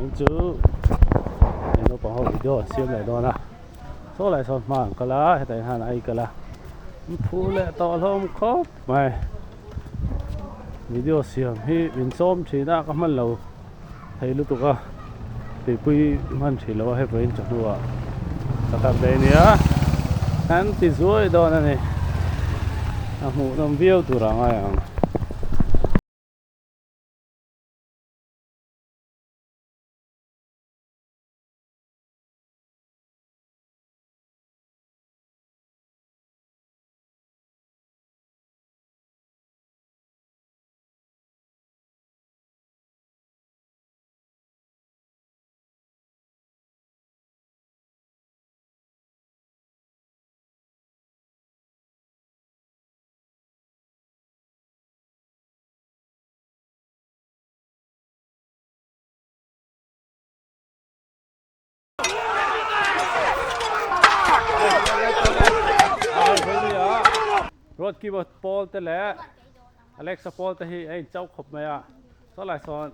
Vawiin chu hei naupang ho video an siam leh dawn a saw lai sawn hma an kal a hetah hian a kal a an phu leh tawh hlawm khawp mai video siam hi min sawm thin a ka hman lo thei lutuk a tuipui hman thin lo a hei vawiin chawhnu ah Saturday ania an ti zuai dawn a ni a hmuhnawm viau tur a ngai ang. Ruatkima pawl te leh Alexa pawl te hi a in chauh khawp mai a saw lai sawn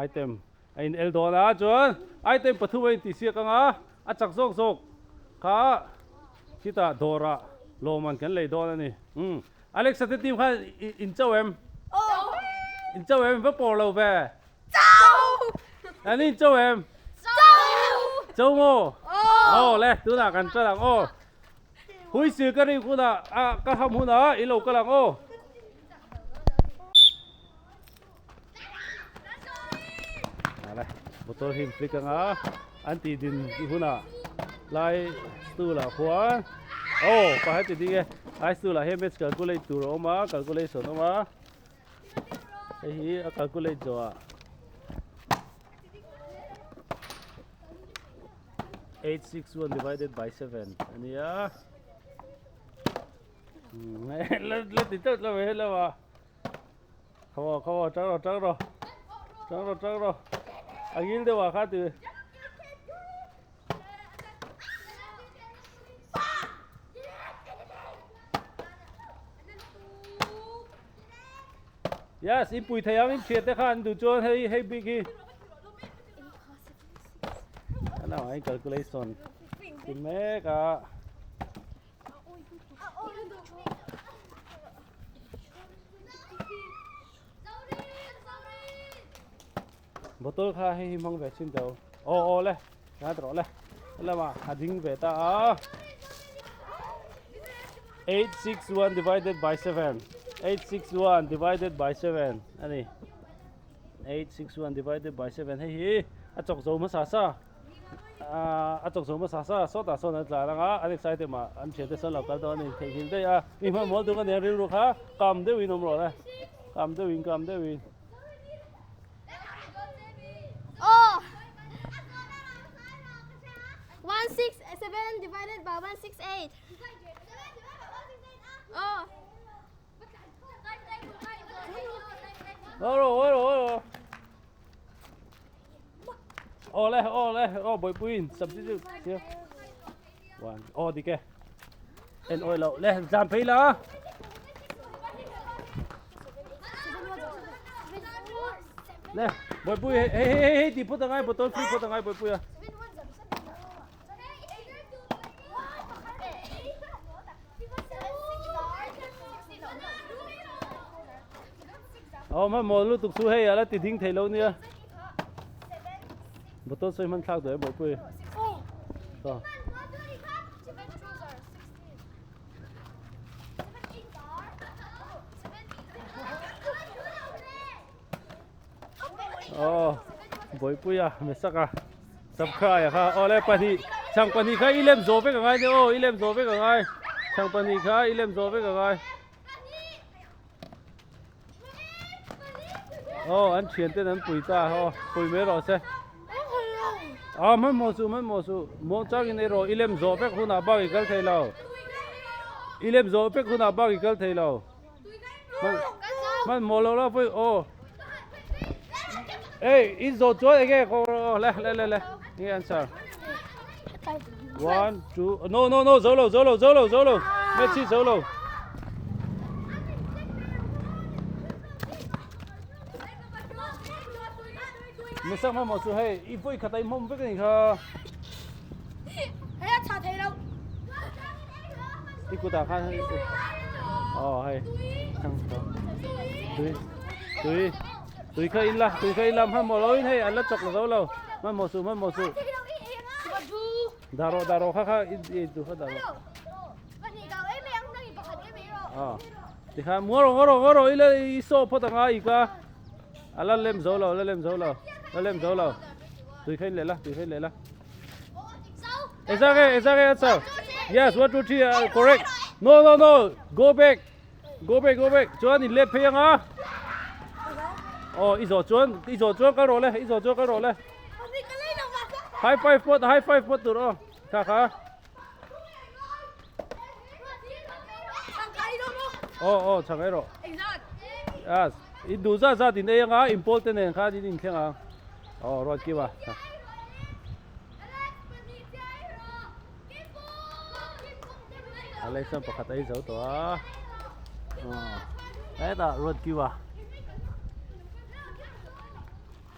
item a in el dawn a chuan item pathum a intihsiak ang a a chak zawk zawk kha khitah dawrah lawmman kan lei dawn a ni umm Alexa te team kha in chauh em? In chauh em? Va pawr lo ve. Chauh! An in chauh em? Chauh! Chauh maw? Aw le, tunah kan ṭan ang aw. Hui sir ka ring hunah a ka ham hunah i lo kal ang aw. Ale, motor hi flick anga an ti din hunah lai stool ah khuan aw pakhat ti ding e lai stool ah hian match calculate tur a awm a calculation a awm a hei hi a calculate zawh ah 861 divided by 7 ania la ti tlat lo he lo a Come on, come on, tang rawh, tang rawh. Tang rawh, tang rawh. A ngil deuh ah kha ti. Yes, in pui thei ang in thian te kha an duh chuan hei hei bik hi. Ano ai calculation. Tin mek a. Bottle kha hei hi hmang ve chin teu. Aw aw le, ngai ta rawh le. Lama a ding ve ta a. 861 divided by 7. 861 divided by 7. Ani. 861 divided by 7 hei hi a chawk zo hmasa sa. a chawk zo hmasa sa sawtah sawn an tlar ang a an excited mah an thiante sawn lo kal dawn a ni theihnghilh daih a mi hmanhmawh deuh ania rilru kha kam deuhin awm rawh le kam deuhin kam deuhin. Oh! 167 divided by 168. Oh. Oro oro oro. Aw le aw le aw bawipuiin substitute sia one aw dik e en awi loh le zan phei la le bawipui hei hei hei hei ti phawt angai bottle free phawt angai bawipui a Aw hmanhmawh lutuk chu hei ala ti ding thei lo nia. Bottle sawi hman thlak duh e bawihpui. Saw. Aw bawihpui a mesak a subscribe a kha aw le pahnih chhang pahnih kha i lem zawh vek angai nia aw i lem zawh vek angai chhang pahnih kha i lem zawh vek angai. Aw an thian ten an pui ta aw pui mai rawh se a hmanhmawh suh hmanhmawh suh muang changin ei rawh i lem zawh vek hunah bak i kal thei lo i lem zawh vek hunah bak i kal thei lo hmanhmawh lo la pui aw ei in zawh chuan enge aw le le le le enge answer One, two, no, no, no, zo lo, zo lo, zo lo, zo lo. Messi zo lo. Mesak hmanhmawh chu hei i vawi khat a i hmawm vek a nih kha. Hei a chhah thei lo. I kutah khan aw hei tui tui tui kha in la tui kha in la hmanhmawh lo in hei an la chawk lo zo lo hmanhmawh suh hmanhmawh suh dah rawh dah rawh kha kha i duh kha dah rawh. Tikhan ngaw rawh ngaw rawh ngaw rawh ila i saw phawt anga i ka a la lem zo lo a la lem zo lo la lem zo lo tui kha in leh la tui kha in leh la Exactly exactly answer yes 1 2 3 uh, correct no no no go back go back go back chuan in let phei anga oh i zawh chuan i zawh chuan kal rawh le i zawh chuan kal rawh le high five phawt high five phawt tur aw kha kha Aw aw chhang erawh. Yes. In duh zat zat in ei anga in pawl te nen khan in inthleng ang. Aw ruat kiu a. Alex chuan pakhat a ei zo tawh a. Aw. Hetah ruat kiu a.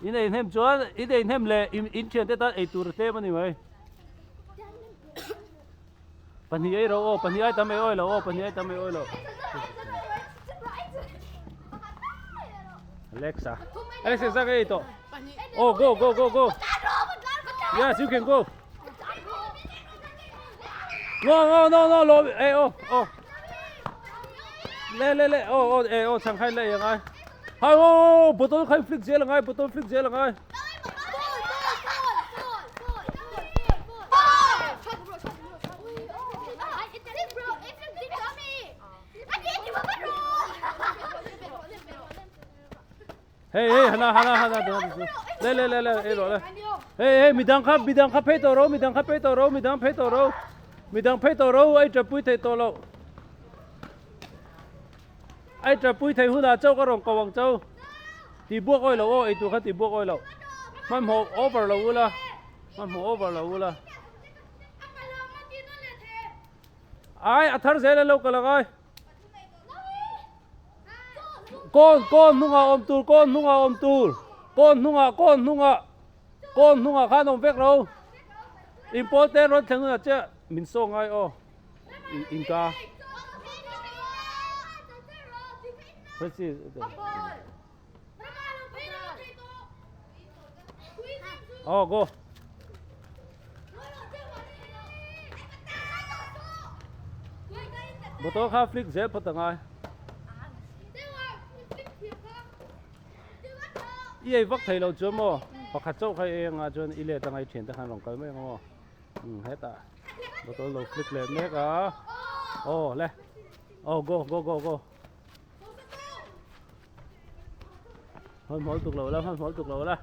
In ei hnem chuan in ei hnem leh in thian te tan ei tur a tlem a ni mai. Pahnih ei ro aw, pahnih ai tam ei awi lo aw, pahnih ai tam ei awi lo. Alexa. Alexa, zak ei to. Oh, go, go, go, go. Yes, you can go. No, no, no, no, lo, eh, oh, oh. Le, le, le, oh, oh, eh, oh, chang khai le yang ai. Hai, oh, oh, bottle khai flick zel angai, bottle flick zel angai. Hey hey hana hana hana le le le le ei rawh le hey hey midang kha midang kha phei tawh ro midang kha phei tawh ro midang phei tawh ro midang phei tawh ro ai tapui thei tawh lo ai tapui thei hunah chauh ka rawn ko ang chau ti buak awi lo aw eitur kha ti buak awi lo hmanhmawh over lo ula hmanhmawh over lo ula ai a thar zel a lo kal angai kawn kawn hnungah awm tur kawn hnungah awm tur kawn hnungah kawn hnungah kawn hnungah khan awm vek ro inpawl te rawn thleng hunah chiah min saw ngai aw inka Oh, go. Motor kha flick zel phawt angai. I ei vak thei lo chuan maw pakhat chauh kha i ei anga chuan i let anga i thiante khan rawn kal mai ang maw. Um hetah bottle lo flick leh mek a. Oh le. Oh go go go go. Hmanhmawh lutuk lo la hmanhmawh lutuk lo la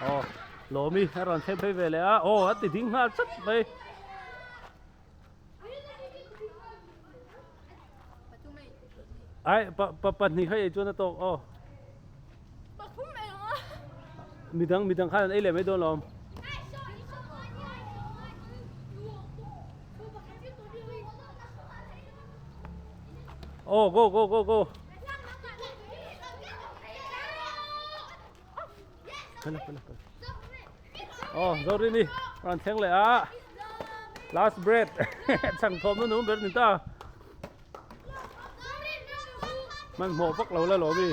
aw lawmi a rawn thleng phei ve leh a aw a ti ding nghal chat mai ai pa pa pahnih kha ei chuan a tawk aw midang midang khan an ei leh mai dawn lawm. Oh, go, go, go, go. Pala, pala, pala. Oh, Zorini, ran thleng leh a. Last bread. Chang thawm nu nu ber ni ta. Man hmawh vak lo la lo mi.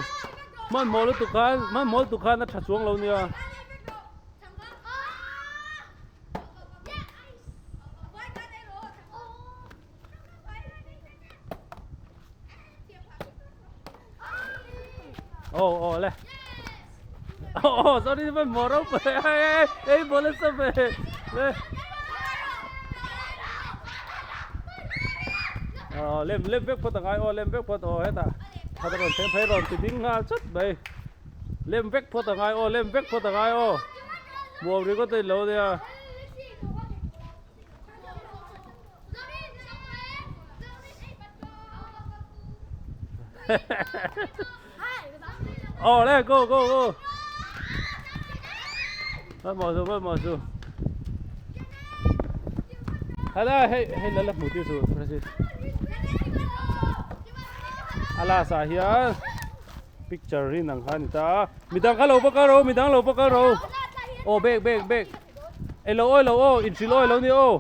Man hmawh lutuk khan, man hmawh lutuk khan a tha chuang lo nia. Oh oh le. Oh oh sorry man hmawh ro pa ei ei ball a sa ve. Le. Oh lem lem vek phawt angai aw lem vek phawt aw hetah khat a rawn thleng phei rawn ti ding nghal chat mai. Lem vek phawt angai aw lem vek phawt angai aw. Muam ringawt a inlo nia. Oh, le, go, go, go. Hmanhmawh su, hmanhmawh su. Hala, hei, hei la la hmu tir su, Francis. A last ah hian. Picture hi nang kha a ni ta a. Midang kha lo va kal ro, midang lo va kal ro. Aw bag bag bag. Ei lo awi lo aw, inhrilh awi lo ni aw.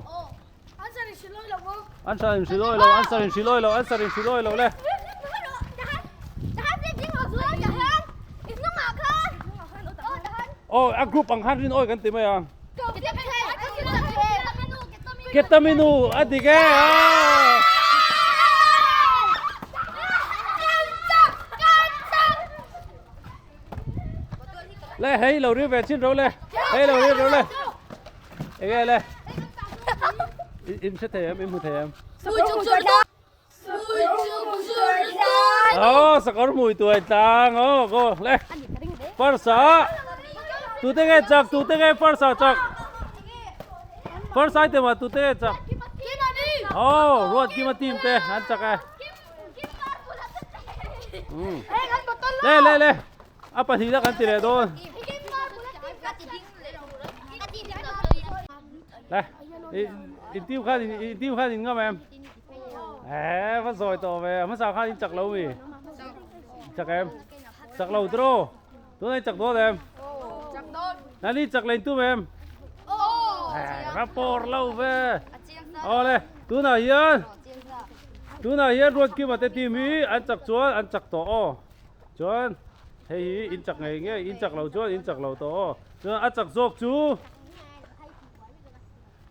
Answer inhrilh awi lo aw. Answer inhrilh awi lo, answer inhrilh awi lo, answer inhrilh awi lo le. Aw a group ang khan rin awi kan ti mai ang. Ketaminu a dik e. Le hei lo ri ve chin ro le. Hei lo ri ro le. Enge le. In hre thei em, in hmu thei em. Aw sakawr hmui tuai tlang aw go le first ah tute nge chak tute nge first ah chak first item ah tute nge chak aw ruat kima team te an chak e le le le a pahnih na kan ti leh dawn le in team khan in team khan in ngam em Ê, va rồi tổ về, hmasa khan in chak lo mi? Chak em? Chak lo tro. Tun ai chak dawn em? Chak dawn. Nani chak lein tum em? Ê, va por lo ve. Awle, tunah hian tunah hian Ruatkima te team hi an chak chuan an chak tawh aw. Chuan hei hi in chak ngei ngei, in chak lo chuan in chak lo tawh aw. Chuan a chak zawk chu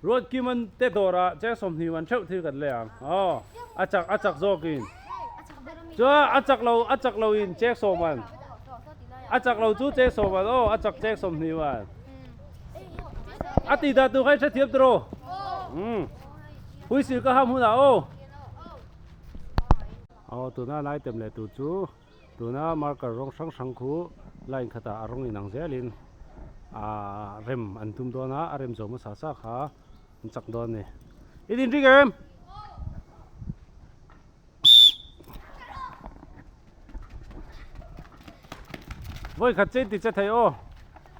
Ruatkiman te dawrah cheng sawmhnih man theuh thil kan lei ang. Aw, a chak a chak zawkin. Chuan a chak lo a chak lo in cheng sawm man. A chak lo chu cheng sawm man aw, a chak cheng sawmhnih man. A tih dan tur kha i hrethiam tawh. Umm. Huisil ka ham hunah aw. Aw, tuna an item leh tur chu Tuna marker rawng hrang hrang khu line khatah a rawng inang zelin aaa rem an tum dawn a, a rem zo hmasa sa kha an chak dawn a ni. I din ring em? Vawi khat che ti che thei aw.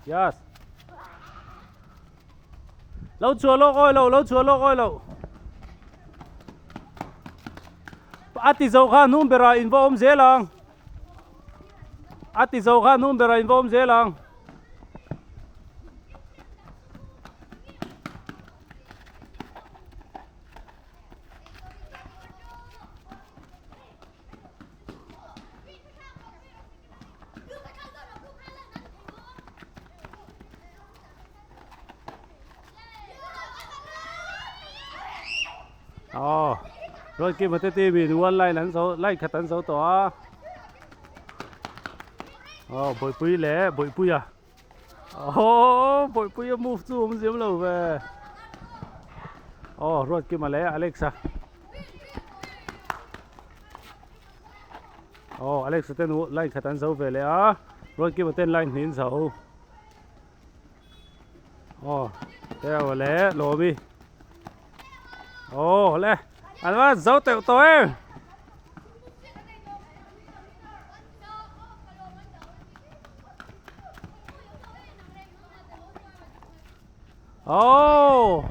Yes. Lo chhuah lawk awi lo, lo chhuah lawk awi lo. A ti zo kha hnung berah in va awm zel ang. A ti zo kha hnung berah in va awm zel ang. Aw rawn kim a te team in one line an zo line khat an zo tawh a aw bawihpui leh bawihpuia aw bawihpuia move chu awm zem lo ve aw Ruatkima leh Alexa aw Alexa ten line khat an zo ve leh a Ruatkima ten line hnih an zo. Aw teu le lawmi aw le an va zo teuh tawh em aw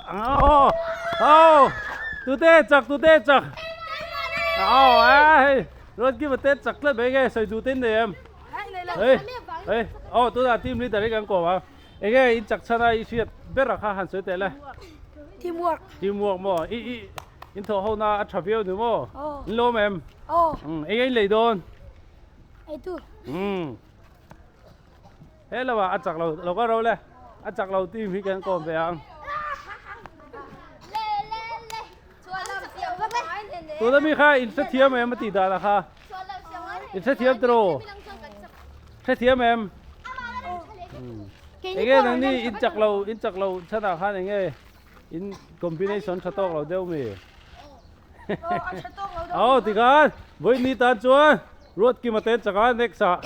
Aw aw tute chak tute chak aw a hei rawn give a te chak tlat mai nge sawi duh te in nei em hei hei aw tunah team leader hi kan kawm a enge in chak chhan a i hriat ber a kha han sawi teh le teamwork teamwork maw i i in thawh ho na a tha viau ni maw in lawm em enge in lei dawn eitur umm He lo ah a chak lo lo ka ro le a chak lo team hi kan kawm ve ang. Tuna mi kha in hrethiam em a tih dan a kha in hrethiam tiraw hrethiam em enge nang ni in chak lo in chak lo chhanah khan enge in combination tha tawk lo deuh mi aw tikhan vawi ni tan chuan Ruatkima te chaka next ah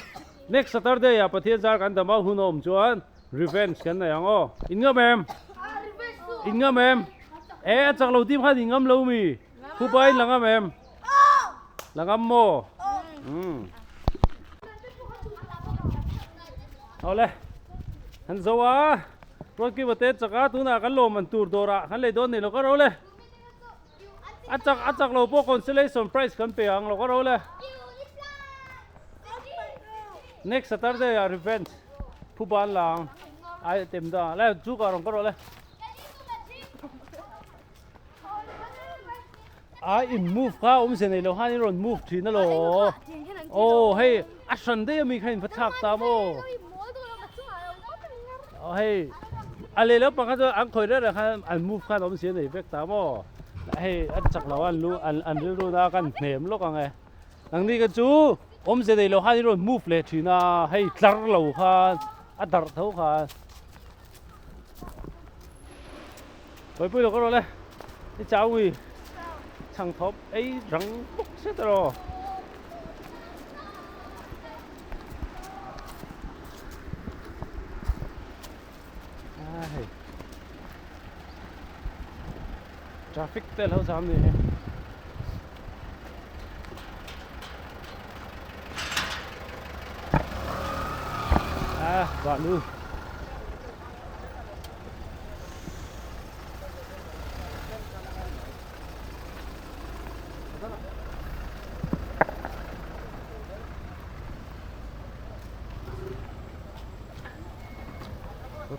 Next Saturday ah Pathian zar kan dam a hun a awm chuan revenge kan nei ang aw. In ngam em? In ngam em? E a chak lo team khan in ngam lo mi? Khupa in la ngam em? La ngam maw? Umm. Awle han zo a Ruatkima te chak a tunah kan lawm an tur dawrah kan lei dawn nei lo ka ro le a chak a chak lo pawh consolation prize kan pe ang lo ka ro le next Saturday ah revenge phuban la ang ai tem da le chu ka rawng ka ro le. A in move kha awmze nei lo khan in rawn move thin a law. Aw hei a hran daih ami kha in va thlak ta maw. Aw hei a leh lo pakhat chu an khawi reng reng khan an move khan awmze nei vek ta maw. Hei an chak lo a an lu an rilru na khan hnem lawk ang e. Nangni kha chu awmze nei lo khan in rawn move leh thin a hei tlar lo khan a darh tho khan. Pawipui lo ka rawh le i chau ngui chhang thawp ei rang bawk set rawh. Ai traffic te lo zam ni he. À, bạn nu.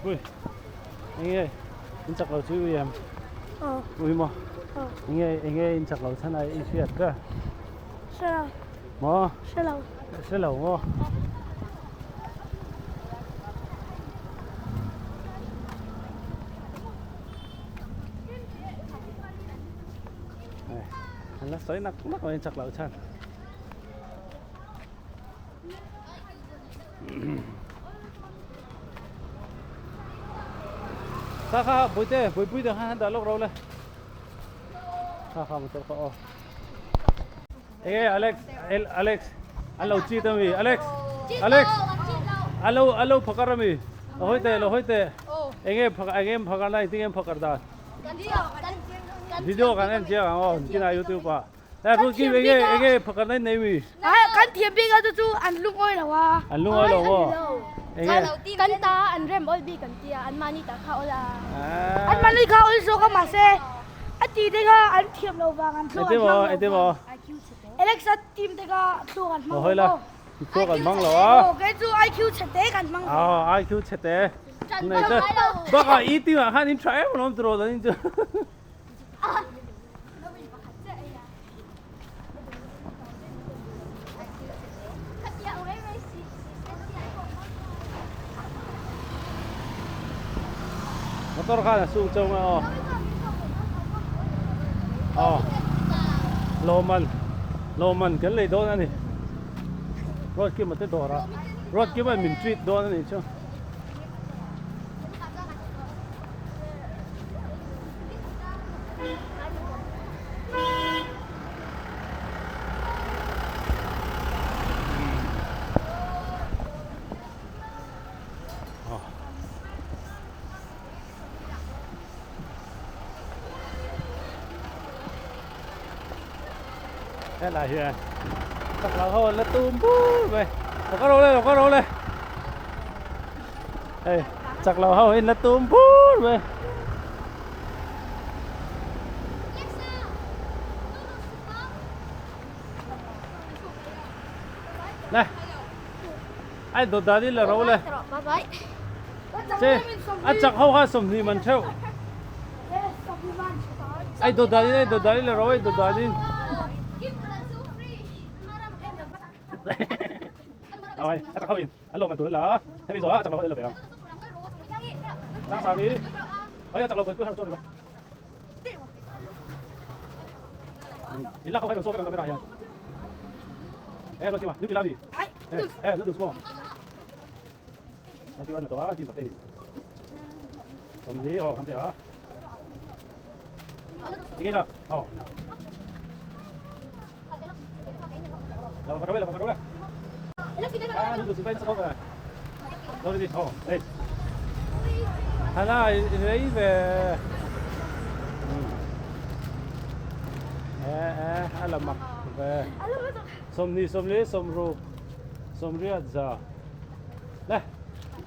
Pui enge in chak lo chu ui em ui maw enge enge in chak lo chhan a i hriat ka hre lo maw hre lo hre lo maw an la sawi nak nak mai in chak lo chhan Kha kha buite buipui te khan dah lawk ro le kha kha motor kha aw enge Alex El Alex an lo cheat ami Alex Alex alo alo phakar ami lo hoi te lo hoi te enge phakar enge phakar na engtin nge phakar dan video kan en chiang ang aw nichina youtube ah Eh, rul kim enge enge phakar nai nei mi. Ah, kan thiam bik a chu chu an lungawi lo a. An lungawi lo maw? Enge. Kan ta an rem ol bik an tia an mahni ta kha ol a. An mahni kha ol zawk a mahse a ti te kha an thiam lo vang an thluak an hmang lo. Ete maw? Alexa team te kha thluak an hmang lo. Thluak an hmang lo a. Kei chu IQ chhe te kan hmang. Ah, IQ chhe te. Nei te. Baka i team ah khan in tha em lawm tiraw zanin chu. Motor khan a sung cheu nge aw. Aw. Lawman lawman kan lei dawn a ni. Ruatkima te dawr ah Ruatkima min treat dawn a nih chu. Helai hian chak lo ho an la tum bur mai lo ka ro le lo ka ro le hei chak lo ho in la tum bur mai. Le ai dawt dan in la ro le che a chak ho kha sawmhnih man theuh ai dawt dan in ai dawt dan in la ro ai dawt dan in ai a chak ho in an lo man tur la hemi zawh a chak lo ho la ve ang sang sang hi ai a chak lo pui har chuan in lak ho hai lo so ka camera hian eh lo chiwa ni la ni eh eh lo du small na chiwa na to a chi te som ni oh kan te a ni la oh la pa la pa la ah lu du si pai sa ko lo ni oh hey hala rei ve eh eh ala mak ve som ni som le som ru som riat za le.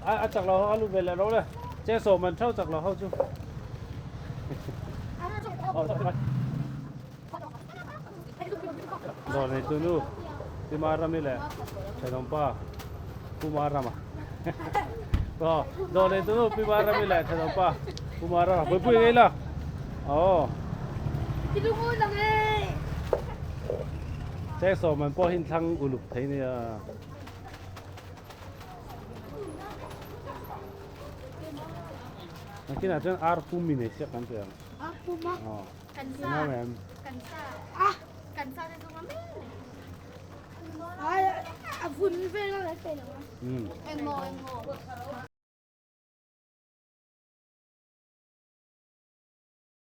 A chak lo ho a lut ve leh lo le. Cheng sawm man theuh chak lo ho chu. Dawr neitu nu Tima Rami leh thenawmpa Puma Rama. Aw dawr neitu nu Pima Rami leh thenawmpa Puma Rama buaipui ngei la. Aw. Cheng sawm man pawh hi thlang uluk thei nia. Nakinah chuan ar pum in ei siak kan ti ang. Ar pum a? Aw. Kan sa. Ngam em? Kan sa. Ah. Kan sa te chu ngam em? Ai a vun vel a pe lo a. Um. Engmaw engmaw.